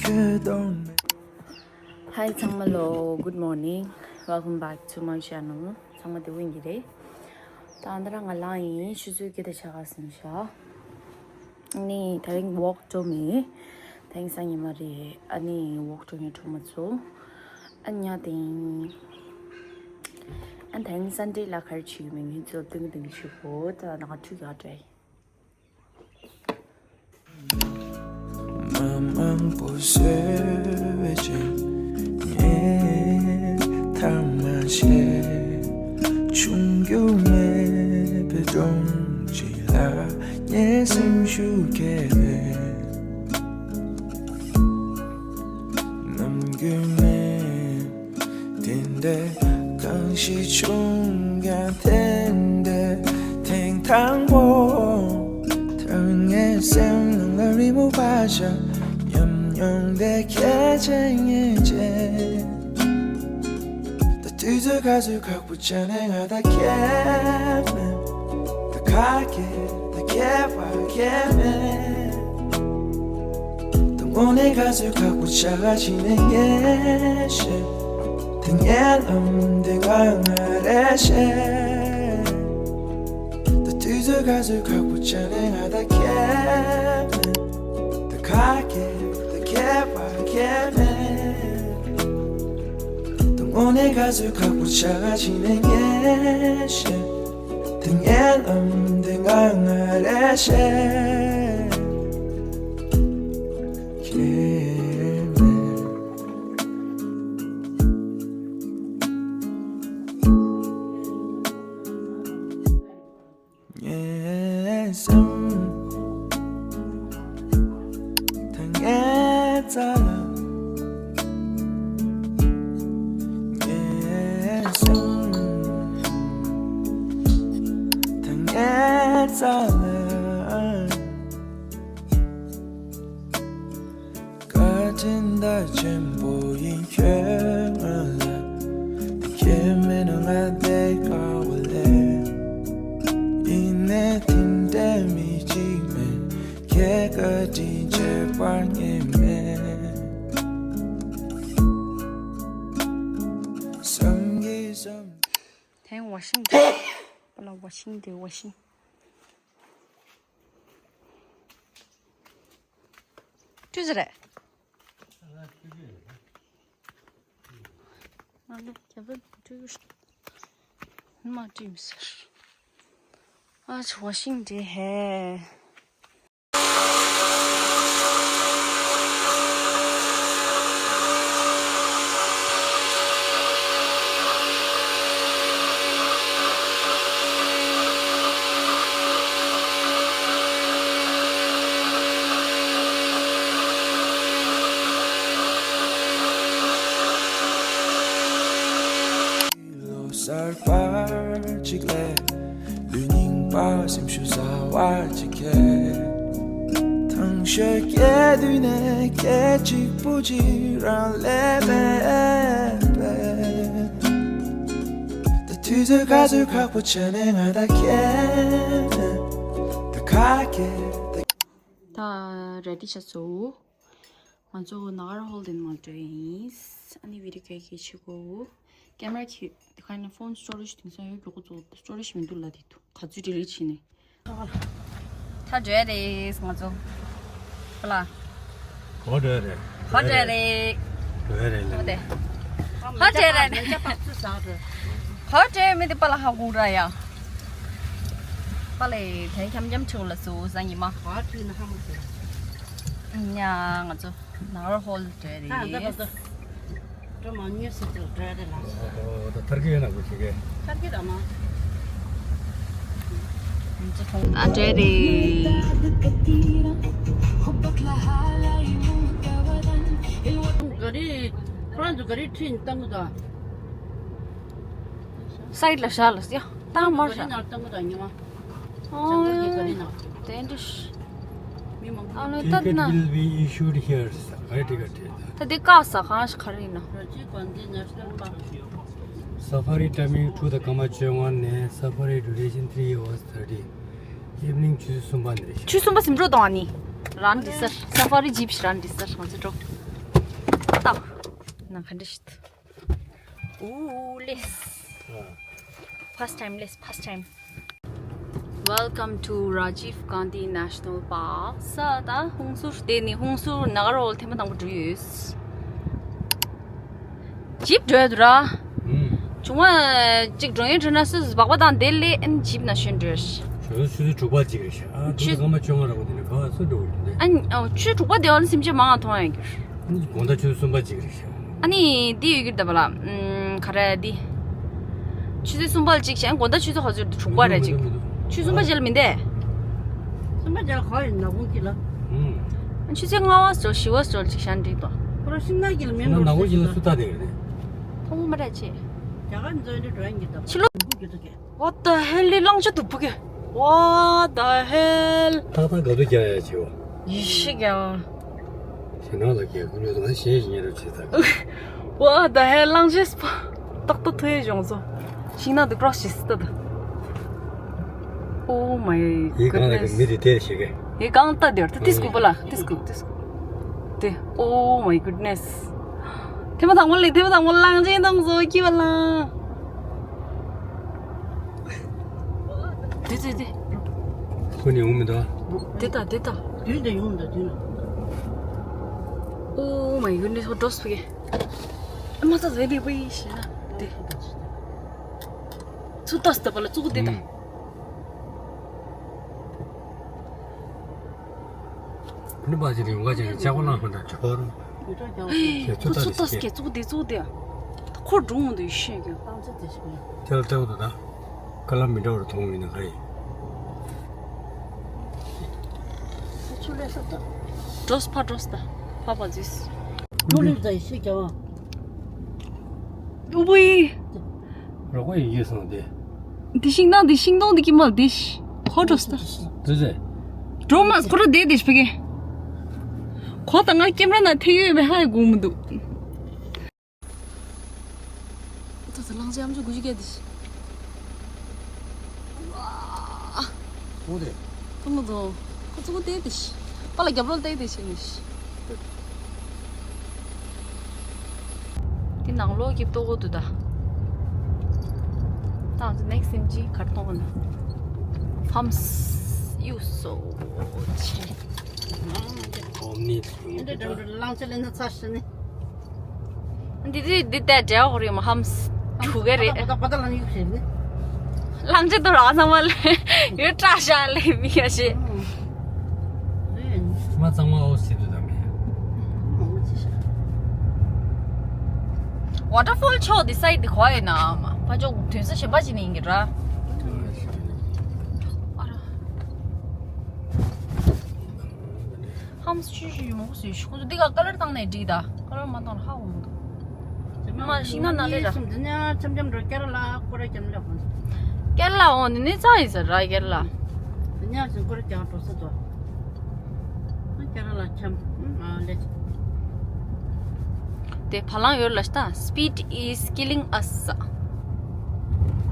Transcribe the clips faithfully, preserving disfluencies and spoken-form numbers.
Hi ཚང་མ་ལོ། Good morning. Welcome back to my channel. ཚང་མ་བདེ་པོ་ཡིན་གྱི་རེད། ད་ཨ་འདི་ར་ང་ལངས་ཡིན། ཆུ་ཚོད་བརྒྱད་དང་ཕྱེད་ཀ་ཟིན་ཤག་ཨ་ནི་དེ་རིང་ཝོག་འགྲོ་མེད། དེ་རིང་སང་ཉིན་མ་རེད། ཨ་ནི་ཝོག་འགྲོ་མཁན་གྲོགས་མོ་ཚོ། ཨ་ཉ་དེང་ཨ་དེང་སན་ཌེ་ལ་ག་རེ་བྱེད་ཀྱི་མིན་ངས་ཚོ་སྟོན་གྱི་སྟོན་གྱི་བྱེད་དགོས། ད་ང་ཁྲུས་ག་འགྲོ་ཡིན། མ་མང་པོ་བཟོས་པའི་ཅིང་ངས་ཐ་མ་ཤེས། ཆུང་རྒྱུ་མེད་པའི་སྒྲོམ་གཅིག་ལ་ངའི་སེམས་ཤུགས་སྐྱེས་པའི་ནམ་རྒྱུན་མེད། དེ་འདྲའི་གང་ཞིག་བྱུང་ཀྱང་དེ་འདྲའི་ཐེངས་དང་པོ། ཐར་ངའི་སེམས་ནང་ལ་རི་མོ་བ་ཞག་ཉམས་མྱོང་དེ་ཁྱེད་ཅན་ངེས་ཅན། ད་དུས་ཚོད་ག་ཚོད་ཁག་པོ་ཆགས་ནས་ང་ད་ཁྱེད་མེད། ད་ཁ་སྐད་ད་ཁྱེད་པ་ཁྱེད་མེད། དངོས་གནས་ག་ཚོད་ཁག་པོ་ཆགས་ཀྱི་ནས་ངས་ཤེས། དེ་ངའི་ལམ་དེ་ང་ང་རེ་ཤེས། ད་དུས་ཚོད་ག་ཚོད་ཁག་པོ་ཆགས་ནས་ང་ད་ཁྱེད་མེད། ད་ཁ་སྐད་ད་ཁྱེད་པ་ཁྱེད་མེད། དངོས་གནས་ག་ཚོད་ཁག་པོ་ཆགས་ཀྱི་ནས་ངས་ཤེས། དེ་ངའི་ལམ་དེ་ང་ང་རེ་ཤེས། ཁྱེད་མེད། ངའི་སེམས་ད་ངའི་རྩ་ལ། ངའི་སེམས་ད་ངའི་རྩ་ལ། བཀའ་དྲིན་ད་ཆེན་པོ་ཡིན་ཁྱོད་ང་ལ། དེ་ཁྱེད་མེད་ན་ང་བསྡད་དཀའ་བ་ལས། ཡིན་ནའི་དེ་འདྲའི་མི་གཅིག་མེད། ཁྱེད་བཀའ་དྲིན་ཆེ་བར་ངེས་མེད། བསམ་གྱིས་བསམ། དེང་ཝ་ཤིང་ཏེ། པ་ལ་ཝ་ཤིང་ཏེ་ཝ་ཤིང་། ཅི་ཟེར་རེད། ང་ལ་རྒྱབ་ལ་ཀྲུའུ་ཞུ་མ་ཀྲིམ་ཟེར། ཨ་ཆུ་ཝ་ཤིང་ཏེ་ཧེ། ལོ་གསར་པ་གཅིག་ལ་ལུས་རྙིང་པ་སེམས་ཤུགས་ཟ་བ་གཅིག་གིས། ཐང་ཤོད་སྐྱེ་དུས་ནས་སྐད་གཅིག་པུ་གཅིག་རང་ལས་མེད་པས། ད་དུས་ཚོད་ག་ཚོད་ཁག་པོ་བྱས་ནས་ང་ད་ཁྱེད་ད་ཁ་སྐད་ད། ད་རེ་ཌི་ཆགས་སོང་། ང་ཚོ་ནཱ་ག་ར་ཧོལ་དེ་ནང་འགྲོ་ཡིན། ཨ་ནི་བི་ཌི་ཡོ་ག་གི་ཆུ་གོ་ཀེ་མ་ར་ཁྱི་དེ་ཁ་ནས་ཕོན་སི་ཊོ་རེ་ཇི་དེང་སང་ཡོད་རྒྱུ་ཁོ་ཚོ་སི་ཊོ་རེ་ཇི་མི་འདུག་ལ། དེ་དུ་ག་ཚོད་ཌི་ལིཊ་བྱས་ནས། ད་འགྲོ་ཡ་རེད་ང་ཚོ། ཧ་ལ། ག་པར་འགྲོ་ཡ་རེད། ག་པར་འགྲོ་ཡ་རེད། འགྲོ་ཡ་རེད་ལ། ཧ་དེ། ཧ་འགྲོ་ཡ་རེད། ག་པར་འགྲོ་མི་དེ་པ་ལ་ཧ་གོ་ར་ཡ། པ་ལས་དེ་འཁྱམ་འཁྱམ་ཆེ་བ་ལ་སུ་ཟ་ཉི་མ། ག་པར་འགྲོ་ན་ཧ་མ་གོ། ཉ་ང་ཚོ། ནཱ་ག་ར་ཧོལ་འགྲོ་ཡ་རེད། ད་ལྟ་ང་ཚོ་འགྲོ་མ་མྱོང་ཟེར་དུས་འགྲོ་ཡ་རེད་ལ། ཨོ་ད་ཐར་གི་ཡོད་ན་གོ་ཤེས་གི། ཐར་གི་ར་མ། ང་ཚོ་གྲོང་ཨ་འགྲོ་ཡ་རེད། ག་རེ་ཁོ་རང་ཚོ་ག་རེ་ཁྲིད་བཏང་གི་འདུག་སའིཌ་ལ་བཞག་ལ་ཡ་བཏང་མར་བཞག་ནང་བཏང་གི་འདུག་ཉི་མ། ཨོ། བྱང་ཐང་གི་ག་རེ་ནང་། དེ་འདྲ་ཞིག་མི་མང་པོ། ཨ་ནི་ད་Ticket ན། Will be issued here. ག་རེ་ཊི་ཀེ་ཊི་རེད། ད་དེ་བཀག་ས་གང་ཞིག་ག་རེ་ཡིན་ན། ར་ཇིབ་གཱན་དྷི་ནེ་ཤ་ནལ་པཱརཀ། Safari timing two the comma twenty-one ནས། Safari duration three hours thirty. Evening ཆུ་ཚོད་གསུམ་པ་ནས་རེད་ཤག་ཆུ་ཚོད་གསུམ་པ་ཟིན་འགྲོ་དང་ཨ་ནི། རང་འགྲིག་སར་སཱ་ཕ་རི་ཇིབ་ཞིག་རང་འགྲིག་སར་ང་ཚོ་འགྲོ། ནང་ག་འདྲ་ཞིག་འདུག་ཨུ་ལེས། First time, let's first time. Welcome to Rajiv Gandhi National Park. ས་ད་ཧུང་སུར་དེ་ནི་ཧུང་སུར་ནག་རོལ་ཐེངས་མ་དང་པོ་འགྲོ་ཡོད། ཇིབ་འགྲོ་ཡ་འདུག་ར། ཨུམ། བྱུང་བ་ཅིག་འགྲོ་ཡོང་འགྲོ་ན་སུ་སྦག་པ་དང་དེ་ལས་ཨན་ཇིབ་ན་ཤོན་འགྲོ་ཡ་ཤི། ཆུ་ཚོད་ཆུ་ཚོད་དྲུག་པ་ཅིག་རེད་ཤག་ཨ་ཆུ་ཆུ་ཚོད་སྐར་མ་བཅོ་ལྔ་རེད་པ། དེ་ནས་ག་བ་སུ་འགྲོ་གི་རེད་འདི། ཨ་ཨ་ཆུ་ཚོད་དྲུག་པ་དེ་བ་ལ་སེམས་ཅན་མང་ང་མཐོང་ཡ་གི་རེད། དགོང་དག་ཆུ་ཚོད་གསུམ་པ་ཅིག་རེད་ཤག་ཨ་ནི་འདི་ཡོད་ཀྱི་རེད་ད་བ་ལ། ཨུམ། ག་རེ་འདི། ཆུ་ཚོད་གསུམ་པ་ལ་གཅིག་བྱས་དགོང་དག་ཆུ་ཚོད་ཧོ་ཚོད་དྲུག་པ་རེད་ཅིག་མི་འདུག་ཆུ་ཚོད་གསུམ་པ་རྗེས་ལ་མི་འདས། གསུམ་པ་རྗེས་ལ་ག་ཡིན་ནག་ཁུང་གི་ལ། ཨུམ། ཆུ་ཚོད་ལྔ་པ་སོ་བཞི་པ་སོ་ཅིག་བྱས་འགྲིག་ཏོ། ཁོ་རང་ཤིང་ནགས་ཀྱི་ལ་མེ་ན་འབར་ནག་ཁུང་གི་ལ་སུ་ལྟ་དེ་རེད། མཐོང་མ་རེད་ཅེ། རྒྱ་གར་འཛོལ་འདྲ་འགྲོ་ཡིན་གྱི་ད། ཕྱི་ལོགས། འགུ་གི་ད་གི། What the hell? གླང་ཆེན་སྡུག་པོ་གི། What the hell? ཏག་ཏག་དགའ་སྡུག་རྒྱག་ཡ་བྱེད་བ། ཡེ་ཤེས་ཀྱང་། ཞེ་ནང་ལ་རྒྱལ་ཁུ་ལུས་དང་ཞེས་ཉེ་རབས་བྱེད་ཚར། What the hell? གླང་ཆེན་སྤ། ཏག་ཏག་ཐོས་ཡ་བྱུང་སོ། ཤིང་ནགས་དུ་cross་བྱེད་སྲིད་ད། Oh my goodness. ཡི་གང་ལ་གི་མི་དེ་དེར་ཞིག་གི། ཡི་གང་ལྟ་དེར་ཏི་ཏིས་ཀུ་པ་ལ་ཏིས་ཀུ་ཏིས་ཀུ། དེ། Oh my goodness. ཐེངས་མ་དང་པོ་ལས་ཐེངས་མ་དང་པོ་གླང་ཆེན་དང་བཟོ་ཁྱི་བ་ལང་། དེ་དེ་དེ། ཁོ་ནི་ཡོང་མི་འདུག་དེ་ད་དེ་ད། དུས་དེ་ཡོང་མི་འདུག་དུས་ལ། Oh my goodness, ཁོ་འགྲོ་སུ་གི། ཨ་མ་ས་ཟེ་དེ་པི་ཤི་ན་དེ། ཚུ་ཏོ་སྟབས་ལ་ཚུགས་དེ་ད། ཨུམ། ནི་པ་ཅི་རིང་བ་ཅི་རིང་ལྕགས་པོ་ལངས་ཧོན་ད་ཅོར། ཁོ་ཚོ་ཏོ་སྐད་བཙུགས་དེ་བཙུགས་དེ། ཁོ་འགྲོ་འོང་དུ་ཡི་ཤེས་ཀྱི། ཐལ་ཐལ་དུ་ད། ཀ་ལ་མི་འདྲ་བར་མཐོང་ཡིན་ན་ག་ཡིན། འགྲོས་ཕ་འགྲོས་ད། ཕ་པ་ཛིས། ལུ་ལུ་ད་ཡི་ཤེས་ཀྱི་བ། ཨུ་བུའི། རོགས་པ་ཡིན་གྱི་སོང་སྟེ། འདི་ཤིང་ནགས་འདི་ཤིང་སྡོང་འདི་ཀྱི་མ་འདི་ཤི། ཧོ་འགྲོ་སྟ། དུ་ཟེ། འགྲོ་མ་ཁོ་ར་བསྡད་དེ་ཤི་ཕ་གི། ཁོ་ད་ང་ཀེམ་ར་ན་ཐེ་ཡོད་མེ་ཧ་ཡ་དགོངས་མི་འདུག་ད་ད་ལང་ཅི་ཨམ་ཅོ་དགུ་ཅི་ག་དེ་ཤི། ཝ། ཨོ་དེ། ཐུང་ངུ་དང་། ཁོ་ཚོ་ཁོ་བལྟས་ཏེ་ཤི། པ་ལ་རྒྱབ་ལོག་བལྟས་ཏེ་ཤི་ནི་ཤི། དེ་ནང་ལོགས་ཀྱི་ལྟོ་གོ་དུ་ད། ད་ང་ཚོ་next ཟིན་ཅི་གར་གཏོང་གོ་ན། Farms ཡུ་སོ་ཆེ། ཨོ་མི་ལང་ཅི་ལེན་ན་ཚ་ཤི་ནི། འདི་འདི་འདི་ལྟར་འབྲེལ་བ་ཧོར་ཡོད་མ་ཧམ་སི་ཁྲུ་ག་རེད། པ་ད་པ་ད་ལ་ཡུག་ཞེས་ནི། གླང་ཆེན་དུ་ར་ཚང་མ་ལས་ཡོད་བཀྲ་ཤ་ལས་མི་ཡ་ཞེས། མ་ཚང་མ་ཨོ་སི་དུ་དམ་ཡ། Waterfall ཕྱོགས་འདི་སའི་འདི་གོ་ཡིན་ན་མ་ཕ་ཕྱོགས་དོན་ས་གཞན་པ་ཅིག་ནས་ཡིན་གྱི་ར། ཨ་ར། ཧམ་སུ་ཆུ་ཞུ་ཡུ་མོ་སུ་ཞུ་ཁོ་ཚོ་འདི་ག་ཀ་ལར་བཏང་ནས་འགྲིག་ད། ཀ་ལར་མ་བཏང་ལ་ཧ་འོང་མི་འདུག་མ་ཤིང་ན་ན་རེ་ར། འདི་ནས་འཆམ་འཆམ་འགྲོ་ཀེ་ར་ལ་ཀོ་ར་འཆམ་ལ་ཧོན། ཀེ་ར་ལ་འོང་འདི་ནས་རྩ་ཡིན་ཟེར་ར་ཀེ་ར་ལ། འདི་ནས་ཀོ་ར་ཀྱང་འགྲོ་ས་དོ། ཀེ་ར་ལ་འཆམ་ཨ་ལེ། དེ་བ་ལང་ཡོད་ལ་ཤི་ད། Speed is killing us.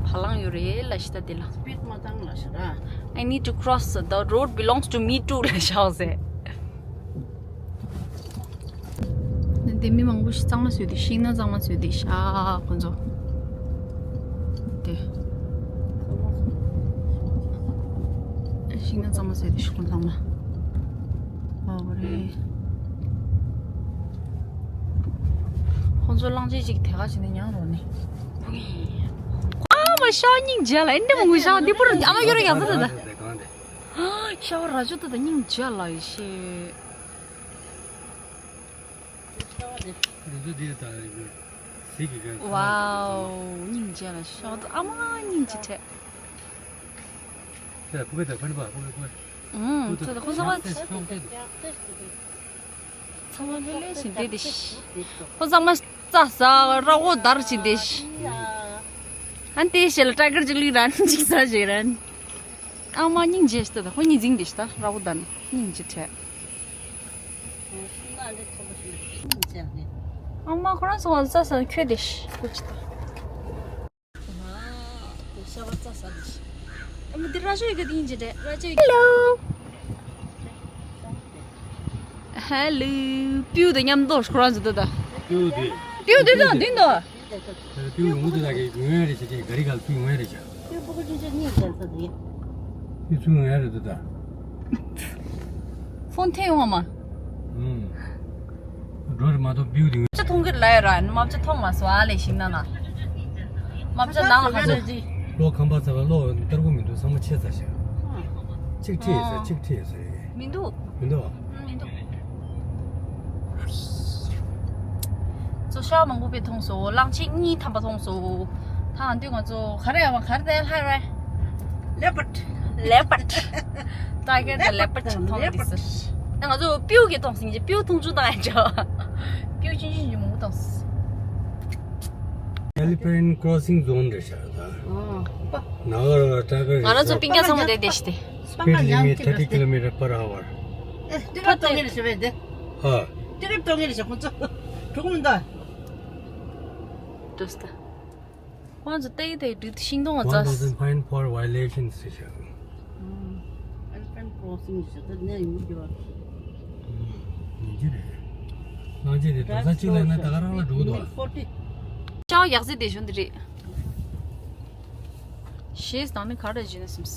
བ་ལང་ཡོད་རེད་ལ་ཤི་ད་དེ་ལ། སྤིད་མ་བཏང་ལ་ཤི་ར། I need to cross. The road belongs to me too ལ་ཤག་ཟེར། འདི་མི་མང་པོ་ཞིག་གཙང་མ་བཟོས་ཏེ་ཤིང་ནགས་གཙང་མ་བཟོས་ཏེ་ཤག་ཁོ་ཚོ། དེ། ཤིང་ནགས་གཙང་མ་བཟོས་ཏེ་ཤག་ཁོ་ཚང་མ། ཨོ་རེད། ཁོང་ཚོ་གླང་ཆེན་ཅིག་དེ་ག་བྱས་ནས་ཉང་རོ་ནི། ཨ་མ་ཤ་སྙིང་རྗེ་ལ་ཨེ་འདྲ་མང་པོ་ཤ་འདི་པུར་ཨ་མ་ཡོད་ར་ཡག་པོ་ད་ད། ཤ་བ་ར་ཅོ་ད་ད་སྙིང་རྗེ་ལ་ཡེ་ཤེས། འདི་ཚོ་འདི་ད་ཡི་གཟིག་གི་ག་ཝའོ་སྙིང་རྗེ་ལ་ཤ་བ་ད་ཨ་མ་སྙིང་རྗེ་ཁྲེ། ཁྱེད་ཕུ་གེ་ད་ཕན་པ་ཕུ་གེ་ཕུ་གེ། ཨུམ་ཚོ་ད་ཁོ་ཚོ་བ། ཚང་མ་ལྷོད་ལྷོད་བྱས་བསྡད་དེ་ཤི། ཁོ་ཚང་མ་རྩྭ་ཟ་ར་འོ་དར་བྱས་བསྡད་ཤི། ཨ་ནི་དེ་ཤེད་ལ་ཏྲ་ཀར་ཅིག་ལུས་རན་ཅིག་ཟ་བྱས་རན། ཨ་མ་སྙིང་རྗེ་ཤི་ད་ད་ཁོ་གཉིས་འཛིང་བསྡད་ཤི་ད་ར་འོ་དར་ནི་སྙིང་རྗེ་ཁྲེ། ཨ་མ་ཁོ་རང་ཚོ་བ་རྩྭ་ཟ་ཁྱོད་བསྡད་ཤི་ཁོ་ཅི་ད། ཤ་བ་རྩྭ་ཟ་དེ་ཤི། ཨ་མ་འདི་ར་ཅོ་ཡི་ག་དེ་ཡིན་ཅི་རེད་ར་ཅོ་ཡི། Hello. Hello. པིའུ་དང་མཉམ་དུ་ཁོ་རང་ཚོ་ད་ད། ཏིའུ་དེ། ཏིའུ་དེ་དང་མདུན་དུ། ཏིའུ་ཡོང་གི་འདུག་ད་གི་ངོས་རེ་བྱེད་ཀྱི་ག་རི་ག་ལ་ཕུད་ངོས་རེ་བྱ། ཏིའུ་ཕྲུ་གུ་ཆུང་ཆུང་གཉིས་བཙལ་ས་དེ། ཏིའུ་ཚུར་ངོས་རེ་འདུག་ད། ཕོན་འཐེན་ཡོང་བ་མ། ཨུམ། འགྲོ་རེ་མ་གཏོགས་བིའུ་དེ། མ་བཅའ་མཐོང་གི་ལ་ཡོད་ར། མ་བཅའ་མཐོང་མ་སོང་ཨ་ལས་ཤིང་ན་ན། མ་བཅའ་ནང་ལ་ཁ་ཚོད། གློག་ཁང་པ་ཚ་བ་གློག་སྟར་གོ་མི་འདུག་ཚང་མ་ཆད་ཚར་ཤག་གཅིག་ཁྲིད་ཡོད་ས་གཅིག་ཁྲིད་ཡོད་ས་རེད། མི་འདུག་མི་འདུག་ཨ། མི་འདུག་ཚོ་ཤ་མང་པོ་པའི་མཐོང་སོ། གླང་ཆེན་གཉིས་ཐམ་པ་མཐོང་སོ། ད་འདི་ང་ཚོ་ག་རེ་ཡང་ག་རེ་ལྷ་རེད། Leopard. Leopard. Tiger དང་leopard མཐོང་དེ་ཟེར། ད་ང་ཚོ་སྤྲེའུ་གི་མཐོང་སིང་གི་སྤྲེའུ་མཐོང་ཆུང་དང་ཡང་འདྲ། སྤྲེའུ་ཆུང་ཆུང་ཞིག་མང་པོ་མཐོང་སོ། Elephant crossing zone རེད་ཤག་ད། ནག་ར་ཊའི་གར་རི་ང་རང་ཚོ་སོར་པིང་ཀ་ཚང་མ་དེ་དེ་ཤི་སྟེ། Speed limit thirty kilometer per hour. ཨེ་ཏི་རབ་གཏོང་གི་རེད་ཤག་བས་དེ། ཧ། ཏི་རབ་གཏོང་གི་རེད་ཤག་ཁོང་ཚོ། གྲོགས་མི་འདུག་དོ་སྟ། ཁོང་ཚོ་ཏེ་ཏེ་སྒྲིག་ཤིང་སྡོང་ང་One རྩྭ། Thousand fine for violation ཟེར་ཤག Elephant crossing ཟེར་ཏེ་ནས་ཡོང་རྒྱུ་བ། ཡིན་གྱི་རེད། གླང་ཆེན་དེ་དོ་ས་གཅིག་ལ་ན་ད་ག་རང་ལ་འགྲོ་གི་འདུག་ཨ། ཤ་བ་ཡག་ཟིག་དེ་བྱུང་འདི་རེད། ཞེས་དང་ནི་ག་རེ་བྱས་ན་སེམས།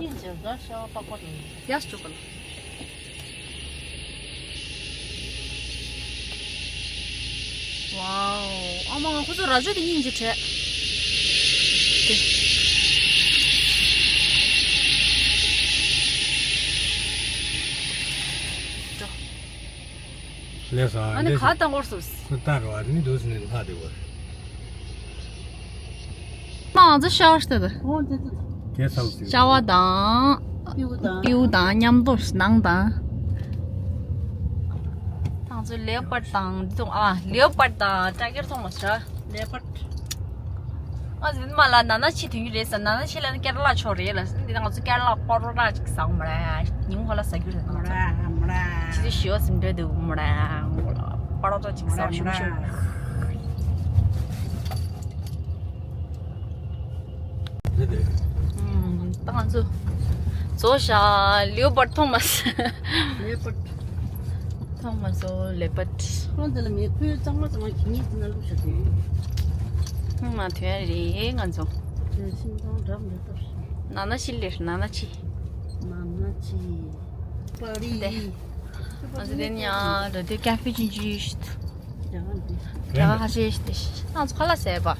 ཡིན་ཟེར་ད་ཤ་བ་པགས་པ་རེད། ཡག་སྤྲོ་ག་ལ། ཝའོ། ཨ་མ་ཁོ་ཚོ་ར་ཅོ་དེ་སྙིང་རྗེ་བྲལ། དེ། འགྲོ། ལས་ས་ཨ་ནི་ཁ་བཏང་འོར་སོང་། ཁོ་ལྟ་རོགས་ཨ་ནི་འདུག་སེ་ནས་ལྷག་བསྡད་པ་རེད། ང་ཚོ་ཤ་བ་ཤ་དང་། ཨོ་དེ་དེ། དེ་ས་ལ་ཤ་བ་དང་། སྤྲེའུ་དང་། སྤྲེའུ་དང་མཉམ་དུ་ནང་དང་། ང་ཚོ་ལེའོ་པར་དང་འདི་མཐོང་ཨ་ལེའོ་པར་དང་ཊའི་གར་མཐོང་མ་ཤག་ལེའོ་པར། ང་ཚོ་མ་ལ་ན་ན་ཆི་དོན་གྱི་རེད་ཟེར། ན་ན་ཆི་ལ་ནི་ཀེ་ར་ལ་ཕྱོགས་རེད་ལ་ཟེར། འདི་ང་ཚོ་ཀེ་ར་ལ་པ་རོ་ཊ་ཅིག་ཟ་འོང་མ་རེད། ཉིན་གང་ལ་ཟ་རྒྱུ་རེད། ང་ཚོ་ཕྱི་ཚེས་བཞི་པ་ཟིན་འདྲ་འདུག་མ་རེད། པ་རོ་ཊ་ཅིག་ཟ་ཞུམ་ཞུམ། ད་ང་ཚོ་ཚོ་ཤ་ལེའོ་པར་མཐོང་མ་སོང་། ལེའོ་པར་མཐོང་མ་སོང་། ལེའོ་པར། ཁོང་འདི་ལ་མེ་ཁོའི་གཙང་མ་གཙང་མ་གྱི་ངེས་ཀྱི་ན་ལུག་ཤ་དེ། ཁོང་མ་ཐོན་རེད་ང་ཚོ། དེ་ཤིང་སྡོང་འགྲམ་རེད་ལྟ། ན་ན་ཆི་ལེར་ན་ན་ཆི། ན་ན་ཆི། པ་རི། དེ། ང་ཚོ་དེ་ནི་ཡང་ར་དེ་ཀ་ཧྥེ་ཅིན་ཅི་ཤི། རྒྱ་གར་ཁ་ཤས་ཤིག་དེ་ཤི་ང་ཚོ་ཁ་ལག་ཟས་པ།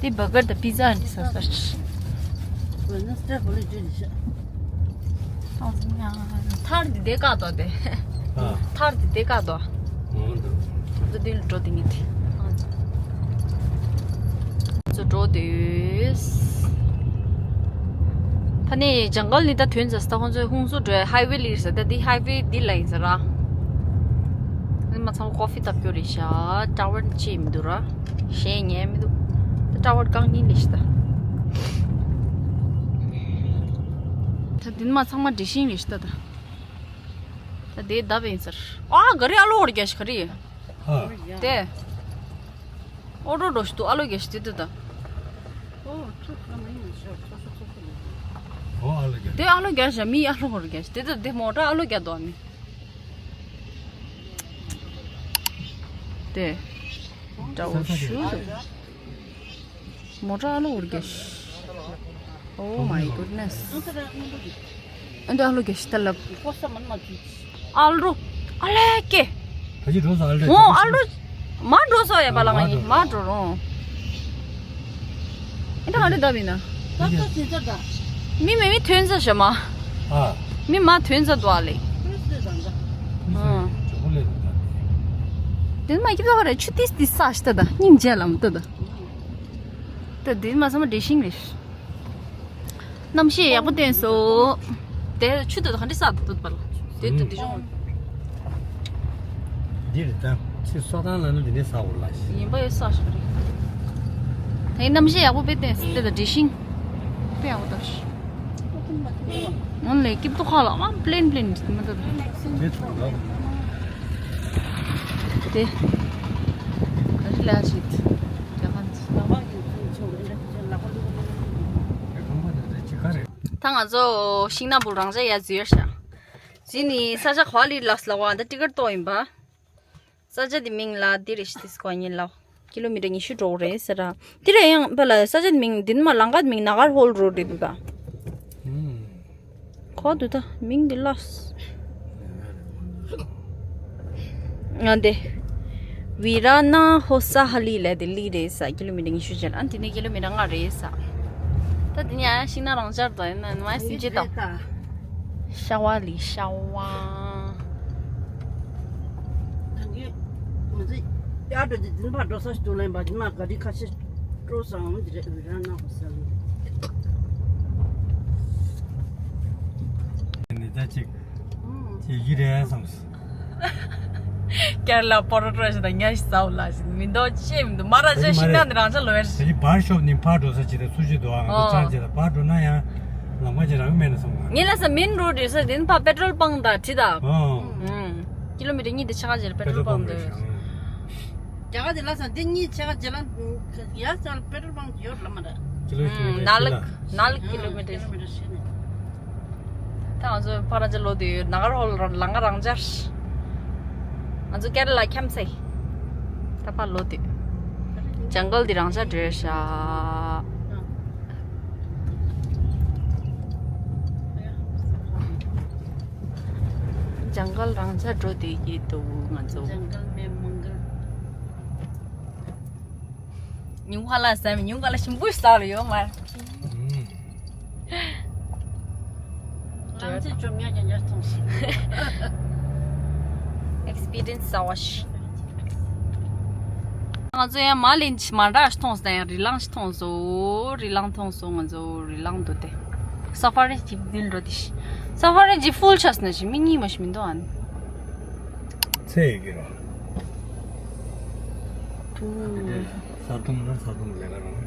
དེ་བྷར་གར་དང་པི་ཛ་འདི་ཟ་ས་ཤི། ཐར་འདི་དེ་བཀག་ཏོ་དེ། ཨ། ཐར་འདི་དེ་བཀག་ཏོ། འོང་འདུག་ཚོ་དེ་ལ་འགྲོ་དེ་ངེས་དེ། ཚོ་འགྲོ་དུས། ད་ནི་ཇང་གལ་ནི་ད་ཐོན་ཟེར་ས། ད་ཁོང་ཚོས་ཧུང་སུ་འགྲོ་ཧའི་ཝེ་ལི་ཟེར། ད་འདི་ཧའི་ཝེ་འདི་ལ་ཡིན་ཟེར་ར། ཨ་ནི་མ་ཚང་མ་ཀོ་ཧྥི་ལྟ་སྐྱོ་རེད་ཤག་ཊ་ཝར་ཅི་མི་འདུག་ར། གཞན་ཉན་མི་འདུག་ད་ཊ་ཝར་རྐང་གཉིས་ལས་ཤི་ད། ད་འདི་ནི་མ་ཚང་མ་འབྲི་ཤིང་ལས་ཤི་ད་ད། ད་དེ་བརྡབ་ཡིན་ཟེར། ཨ་ག་རེ་ཨ་ལོ་བར་རྒྱ་ཤི་ག་རེ། ཧ། དེ། ཨོ་རོ་རོ་ཞིག་ཏུ་ཨ་ལོ་རྒྱ་ཤི་དེ་དུ་ད། ཨོ་ཁྲོ་ཁྲོ་མ་ཡིན་ཤོ་ཁྲོ་ཁྲོ་ཁྲོ་ཁྲོ། ཨོ་ཨ་ལོ་རྒྱ། དེ་ཨ་ལོ་རྒྱ་ཤ་མི་ཨ་ལོ་རྒྱ་ཤ་དེ་དུ་དེ་མོ་ཊ་ཨ་ལོ་རྒྱ་དོ་མི། དེ། འདྲ་བོ་ཞུ་དུ། མོ་ཊ་ཨ་ལོ་འུར་གེ། Oh my goodness. ཨ་འདི་ཨ་ལོ་གེ་ཤི་ད་ལབ། ཨ་ལོ། ཨ་ལེ་ཀེ། ད་ཅི་འགྲོ་སོང་ཨ་ལེ། འོ་ཨ་ལོ། མ་འགྲོ་སོང་ཡ་པ་ལ་ང་ཡིན་མ་འགྲོ་རོང་། ཨེ་ད་ང་འདི་ད་བིན་ན། ད་ད་ཅི་ད་ད། མི་མེ་མི་ཐོན་ས་ཤ་མ། ཨ། མི་མ་ཐོན་ས་དུ་ཨ་ལེ། ཨ། དེ་མ་སྐྱིད་པ་རེད་ཆུ་ཏིས་ཏིས་ས་ཤི་ད་ད་སྙིང་རྗེ་ལམ་ད་ད། ད་དེ་མ་ཚང་མ་འདྲེ་ཤིང་རེད། གནམ་གཤིས་ཡག་པོ་བསྟན་སོང་། དེ་ཆུ་དེ་ག་འདྲ་ས་དུ་དུ་པ་ལ། དེ་དུ་དེ་ཤོང་། འདིར་ད་ཆུ་སོ་ཐང་ལ་ནི་འདི་ནས་ས་འོར་ལ་ཤི། ཡིན་པ་ཡོད་ས་ཤི་རེད། དེ་གནམ་གཤིས་ཡག་པོ་དཔེ་བསྟན་སོང་དེ་ལ་འདྲེ་ཤིང་། དཔེ་ཡག་པོ་ད་ཤི། ངོ་ལས་སྐྱིད་པོ་ཁ་ལ་མ་པླེན་པླེན་མ་ད་ད། དེ་ཚོ་ལ། དེ། ག་རེ་ལ་ཤི། ད་ང་ཚོ་ཤིང་ནག་པོ་རང་ཅག་ཡར་འཛུལ་ཡར་ཤག་ཟིན་ནི་ས་ཆ་ག་པར་སླེབས་ལགས་ལབ་པ། ད་ཊི་ཀེཊ་བཏོན་ཡིན་པ། ས་ཆ་དེ་མིང་ལ་འདི་རེད་ཤག་དེ་སྐོར་ཉིན་ལ་ཀི་ལོ་མི་ཊར་ཉི་ཤུ་འགྲོ་གི་རེད་ཟེར་ར། དེ་རེད། ཡང་པ་ལ་ས་ཆ་དེ་མིང་འདི་ནི་མ་ལམ་ཁ་དེ་མིང་ནཱ་གར་ཧོལ་རོ་ཌི་རེད་འདུག་ག་ཁོ་འདུག་ད་མིང་འདི་ལ། ང་འདི་ཝི་ར་ན་ཧོ་ས་ཧ་ལི་ལ་དེ་ལི་རེད་ས། ཀི་ལོ་མི་ཊར་ཉི་ཤུ་ཅན། ཨ་འདི་ནས་ཀི་ལོ་མི་ཊར་ལྔ་རེད་ས། ད་འདི་ནས་ཡང་ཤིང་ནགས་རང་འཇགས་དང་ཡིན་ན་མ་སིན་ཅི་དང་། ཤ་བ་ལི་ཤ་བ། ད་གིན་ང་ཚོ་ཡར་འགྲོ་དུས་འདི་ཕར་འགྲོ་ས་ཞིག་འདུག་ལབ་པ། འདི་མ་ག་རི་ཁ་ཤས་སྤྲོ་སོང་འདི་རེད། ཝི་ར་ན་ཧོ་ས་ལི། ནི་ད་ཅིག་ཅིག་ཡི་རེད་བསམ། ཀེ་ར་ལ་པོ་རོ་ཊ་ཞིག་དང་ཉ་ཞིག་ཟ་བ་ལ་ཞིག་མི་འདུག་ཅེས་མི་འདུག་མ་ར་ཅེ་ཤིང་ནགས་འདི་རང་ཅག་ལོ་ཡར། དེ་ནི་བར་ཤོབ་ནི་ཕར་འགྲོ་ས་ཅིག་དང་སུ་ཞིག་འདུག་ཨ། ང་ཚོ་ཨོ། ཅང་ཅིག་ལ་བར་འགྲོ་ན་ཡང་ལམ་ཁ་ཅིག་རག་གི་མེད་ན་བསམ་ང་། ངས་ལ་ས་མིན་རོ་འདི་ས་འདི་ནི་ཕར་པེ་ཊྲོལ་པང་དང་བྲིས་དང་། ཨོ། ཨུམ། ཀི་ལོ་མི་ཊར་གཉིས་དེ་ཕྱེད་ཀ་ཅིག་ལ་པེ་ཊྲོལ་པང་འདུག་རྒྱ་གར་དེ་ལ་ས་འདི་གཉིས་ཕྱེད་ཀ་ཅིག་ལ་ཡ་ས་པེ་ཊྲོལ་པང་ཡོད་ལ་མ་རེད། ཀི་ལོ་ཤིང་ནག་ལག་ནག་ལག་ཀི་ལོ་མི་ཊར། ད་ང་ཚོ་ཕ་ར་ཅ་ལོ་དེ་ནག་ར་ཧོལ་རང་ལང་ཀ་རང་འཇགས། ང་ཚོ་ཀེ་ར་ལ་ཁྱམས་སའི་ད་ཕ་ལོ་དེ་ཇང་གལ་དེ་རང་འཇགས་འདྲ་ཤག་ཇང་གལ་རང་འཇགས་འགྲོ་བསྡད་ཀྱི་འདུག་ང་ཚོ། ཇང་གལ་མེད་མང་གལ། ཉུང་ཁ་ལ་ཟ་མི་ཉུང་ཁ་ལ་ཞིམ་པོ་ཞིག་ཟ་ལ་ཡོད་མ་རེད། ཨུམ། རང་ཚེ་བཅོམ་ཡག་ཀྱང་ཡར་ཐོངས་ཤིག་ཨེག་སི་པི་རི་ཡན་སི་ཟ་བ་ཞིག་ང་ཚོ་ཡང་མ་ལེན་ཅིག་མ་འདྲ་ཞིག་མཐོང་སོང་། ཡང་རི་ལང་ཞིག་མཐོང་སོང་། རི་ལང་མཐོང་སོང་། ང་ཚོ་རི་ལང་འདུག་སྟེ། སཱ་ཕ་རི་ཇིབ་འདི་འགྲོ་དེ་ཤི། སཱ་ཕ་རི་ཇིབ་ཕུལ་ཆགས་ནས་ཤི་མི་གཉིས་མ་ཤི་མི་འདུག་ཨ་ནི། ཚེ་ཡི་གི་རོ། ཐུ། ས་དུང་ལ་ས་དུང་ལས་ཀ་རང་།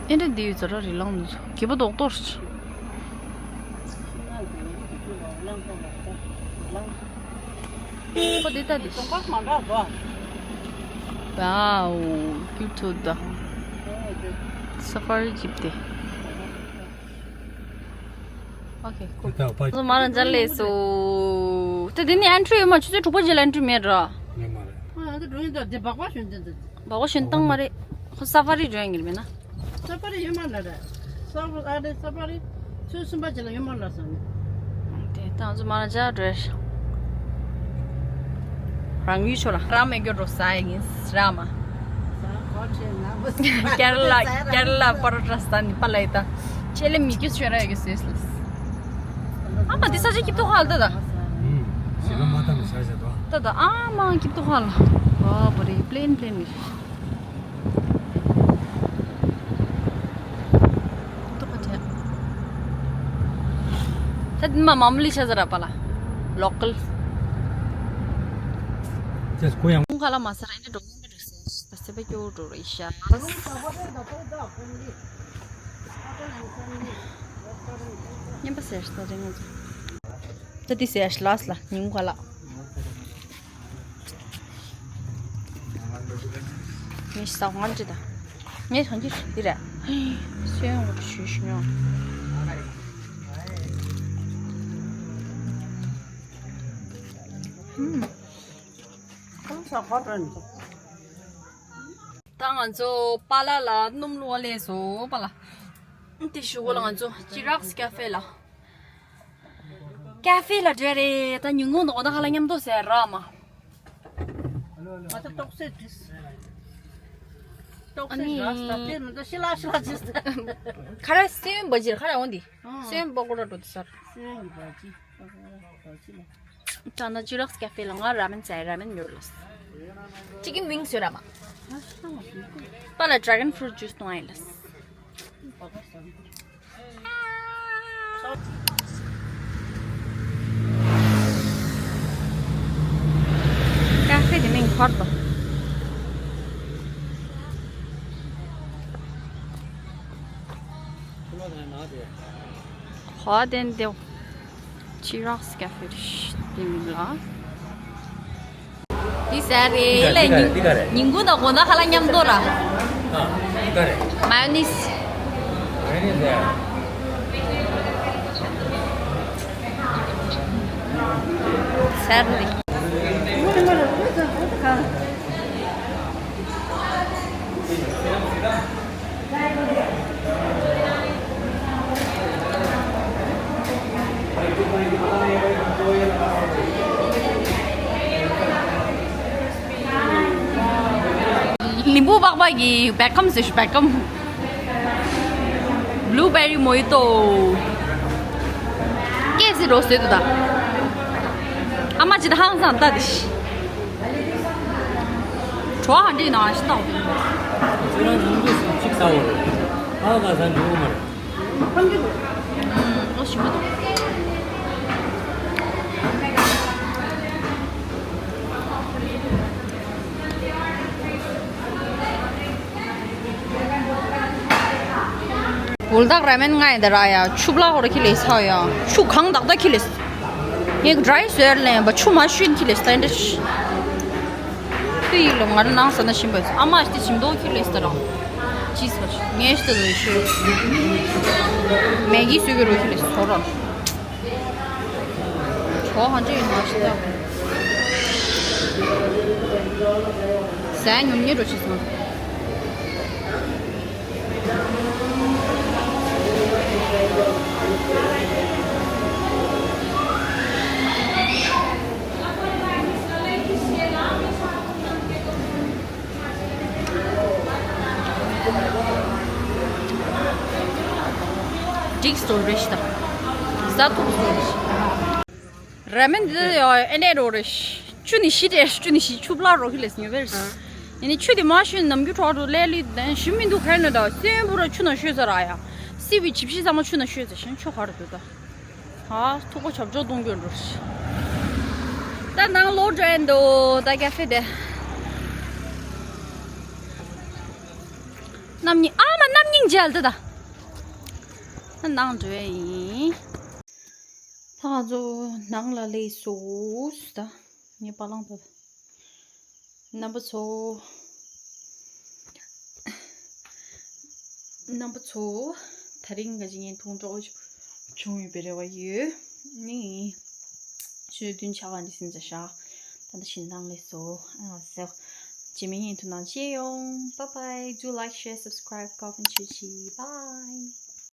ཨེ་འདྲ་འདི་ཡོད་ཚོ་ར་རི་ལང་འདུག་ཚོ་གད་པ་རྡོག་རྡོག་རེད། ཁོ་འདི་ལྟ་འདི། ཝའོ། ཀིའུ་ཊི་འདུག་སཱ་ཕ་རི་ཇིབ་དེ། ཨོ་ཁེ། ཁོ་དེ་ལྟ་བ། ང་ཚོ་མ་ར་འཇར་ལས་སོ། དེ་དེ་ནི་ཨན་ཊི་རི་ཡོད་མ། ཆུ་ཚོད་དྲུག་པ་རྗེས་ལ་ཨན་ཊི་རི་མེད་ར། ཡོད་མ་རེད། ཨ་ང་ཚོ་འགྲོ་ཡིན་ད་དེ་སྦག་སྦག་ཞོན་ཙང་། སྦག་སྦག་ཞོན་སྟངས་མ་རེད། ཁོ་སཱ་ཕ་རི་འགྲོ་ཡ་ཡིན་མིན་ན། སཱ་ཕ་རི་ཡོད་མ་ལ་ར། སཱ་ཕ་ཨ་རེ་སཱ་ཕ་རི་ཆུ་ཚོད་གསུམ་པ་རྗེས་ལ་ཡོད་མ་ལ་སོང་ནས། དེ་ད་ང་ཚོ་མ་ར་འཇར་འགྲོ་ཡ་ཤག་རང་ཡུལ་ཕྱོགས་ལ་རང་མེད་རྒྱུ་འགྲོ་ས་ཡིན་ར་མ། ཀེ་ར་ལ་ཀེ་ར་ལ་པ་རོ་ཊ་ས་ནི་པ་ལ་ཡི་ད་ཆེ་ལེ་མི་རྒྱུ་ཤོད་ར་ཡོད་གི་སོས་ལ། ཨ་མ་འདི་ས་ཆ་སྐྱིད་ཏོ་ཧ་ལ་ད་ད། ཞེ་ལ་མ་ད་མི་ཤ་ཤ་དོ། ད་ད་ཨ་མ་སྐྱིད་ཏོ་ཧ་ལ། ཝ་བོ་རེ་པི་ལེན་པི་ལེན་མི། ཏོག་ཁ་ཆེ། ད་འདི་མ་མ་མུ་ལི་ཆ་ཟ་ར་པ་ལ། ལོ་ཀལ། ཅེས་ཁོ་ཡང་། ཁ་ལ་མ་ཟ་ར་ཨེ་འདྲ་འགྲོ་གི་མི་འདུག་ཟེར། ད་སེ་པ་སྐྱོ་འགྲོ་རེད་ཤག་ཉན་པ་ཟེར་ས་རེད་ང་ཚོ། ད་འདི་ཟེར་ལ་སི་ལ་ཉིན་ག་ལ། ངས་ཟ་ཁང་ཅི་ད། ངས་གང་ཅི་འདི་རེད། སོན་འོ་ཞུ་ཞུ་ཉོ། ཧུམ། ཁམས་ས་ཧོ་ཏྲན། ད་ང་ཚོ་པཱ་ལགས་ལ་སྣུམ་བླུགས་ལས་སོ་པཱ་ལགས། དེ་ཞུ་གོ་ལ་ང་ཚོ་ཅི་རག་སི་ཀ་ཧྥེ་ལ། ཀ་ཧྥེ་ལ་འགྲོ་རེད། ད་ཉིན་གུང་དང་དགོང་དག་ཁ་ལག་མཉམ་དུ་ཟས་རག་མ། ང་ཚོ་ཏོག་ཙེ་བྲིས། ཏོག་ཙེ་རག་སི་ད་དེ་མི་འདུག་ཤི་ལ་ཤི་ལ་བྲིས། ཁ་ར་སེམས་པ་ཇིར་ཁ་ར་འོང་དི། སེམས་པ་ཀོ་ར་འགྲོ་དི་སར། སེམས་པ་ཇི། ད་ན་ཇུ་རག་སི་ཀ་ཧྥེ་ལ་ང་ར་མེན་ཟས་ར་མེན་ཉོ་ལ། ཅི་ཀིན་ཝིང་སུ་ར་མ། པཱ་ལགས་ཌྲེ་གོན་ཕུ་རུཊ་ཇུས་གཏོང་ཨེ་ལ། ཀ་ཧྥེ་དེ་མིང་འཁོར་དོ། ཧོ་དེན་དེའོ། ཅི་རག་སི་ཀ་ཧྥེ་རེད་དེ་མིང་ལ། འདི་ཟ་རེད་ལ། ཉིན་གུང་དང་དགོང་དག་ཁ་ལག་མཉམ་དུ་ར། མ་ཡོ་ནི་སི། ཚར་ནི། ལིམ་བུ་པགས་པ་གི་བེལ་ཀམ་ཟེར་ཞུ། བེལ་ཀམ། བླུ་བེ་རི་མོ་ཡི་ཏོ། ཀེ་སི་རོ་སེ་དུ་ད། ཨ་མ་ཅི་ད་ཧང་སང་ད་དི་ཤི། བྲོ་ཧ་འདྲི་ན་ཤི་ད། ཁྱེད་རང་ཚོ་འདུག་སེ་གཅིག་ཟ་འོ་རེད། ཨ་ག་ས་འགྲོ་གི་མ་རེད། ཨུམ། ཨོ་ཞིམ་པོ་འདུག་བུལ་དག་ར་མེན་ང་ཡི་ད་ར་ཡ། ཆུ་བླ་ཧོར་ཁི་ལེ་ས་ཡ། ཆུ་གང་དག་ད་ཁི་ལེ་ས། ངས་ཌ་རའི་སོལ་ལེན་པ་ཆུ་མ་ཤུན་ཁི་ལེ་ས་ཏན་ཏྲ་ཤི། ཏི་ཡིག་ལོ་ང་ར་ནང་ས་ན་ཤིན་པ་ཨ་མ་ཤི་ཏི་ཞིམ་དོ་ཁི་ལེ་ས་ད་ར། ཅི་ས་ཤི་ངས་ཤི་ཏི་ལོ་ཤི། མེ་གི་སུ་གི་རོ་ཁི་ལེ་ས་ཚོ་ར། ཁྱོ་ཧ་འདྲེ་ཡིན་མ་ཤི་ད། ཟས་ཉུང་ཉུང་འགྲོ་ཤི་སོང་། འགྲིག་སོང་རེད་ཤི་ད། ཟ་ཐུབ་སོང་རེད་ཤི། ར་མེན་འདི་ཡ་ཨེ་ནས་རོ་རེ་ཤི། ཆུ་ནི་ཤི་རེ་ཤི། ཆུ་ནི་ཤི་ཆུ་བླ་རོ་ཤི་ལེ་སི་ཉོ་བེ་རེ་ཤི། ཡིན་ནི་ཆུ་དེ་མ་ཤི་ནམ་རྒྱུན་གྲོག་རུ་ལས་ལུས་ལྡན་ཞུ་མི་འདུག་ཁ་ནོ་ད་སེམས་པུ་ར་ཆུ་ན་ཤོད་ས་ར་ཡ། སི་བི་ཇི་ཕྱི་ཚང་མ་ཆུ་ན་ཤོད་ས་ཤིང་ཆུ་ཧ་ར་འདུག་ད། ཧ་ཐུག་པ་ཆབ་ཆོག་གཏོང་རྒྱུ་འགྲོ་ཤི། ད་ནང་ལོག་འགྲོ་ཡིན་འདུག་ད་ཀ་ཧྥེ་དེ། རྣམ་གཉིས་ཨ་མ་རྣམ་གཉིས་མཇལ་ཏེ་ད། ད་ནང་འགྲོ་ཡིན། ད་ང་ཚོ་ནང་ལ་སླེབས་སོང་ད། ངའི་པ་ལང་ད། རྣམ་པ་ཚོ། རྣམ་པ་ཚོ། ད་རིང་ག་ཅིག་ངའི་ཐུང་གྲོགས་བྱུང་ཡོད་པའི་རེ་བ་ཡོད། ནི། ཆུ་བདུན་ཆ་ག་འདི་སིན་ཛ་ཤ། ད་ད་ཤིན་ནང་ལས་སོ། ཨ་ཟེར། ཇི་མི་ཡིན་ཐུ་ནང་ཅེ་ཡོང་། Bye bye. Do like, share, subscribe, comment, share, bye.